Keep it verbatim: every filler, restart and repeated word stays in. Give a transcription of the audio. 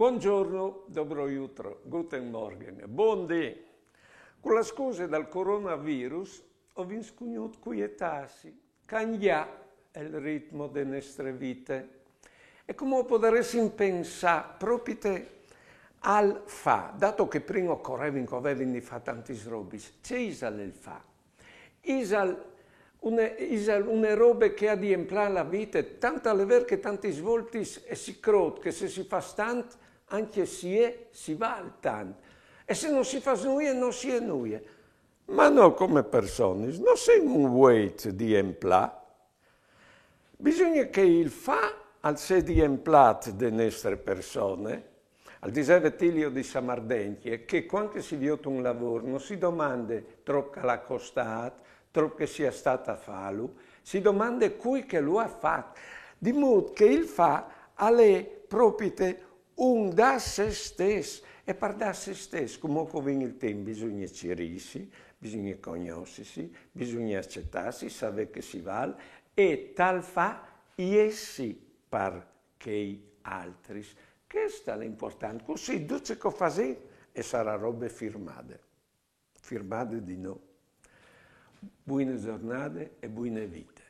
Buongiorno, dobro jutro, guten Morgen, buondì. Cu la scuse dal coronavirus o vin scugnût cuietâsi, cangjâ il ritmo de nestre vite. E cumò o podaressin pensâ propite al fâ, dato che prin o corevin che o vevin di fâ tantis robis, ce isal il fâ? Isal une, isal une robe che e à di emplâ la vite, tant al è vêr che tantis voltis si crôt che se si fâs tant, ancje se si vâl tant. E se no si fâs nuie, no si è nuie. Ma nô come personis no sin un vueit di emplâ. Bisugne che il fâ al sedi emplât de nestre persone. Al diseve Tilio di Samardentje che cuant che si viôt un lavôr no si domande trop che al à costât, trop che si è stât a fâlu, si domande cui che lu à fat. Di mût che il fâ al è propite un dâ se stes, e par dâ se stes, cumò che o vin il timp, bisugne cirîsi, bisugne cognossisi, bisugne acetâsi, savê ce che si vâl, e tal fâ jessi par chei altris. Chest al è impuartant, cussì dut ce che o fasìn e sarà robe firmade. Firmade di nô. Buine zornade e buine vite.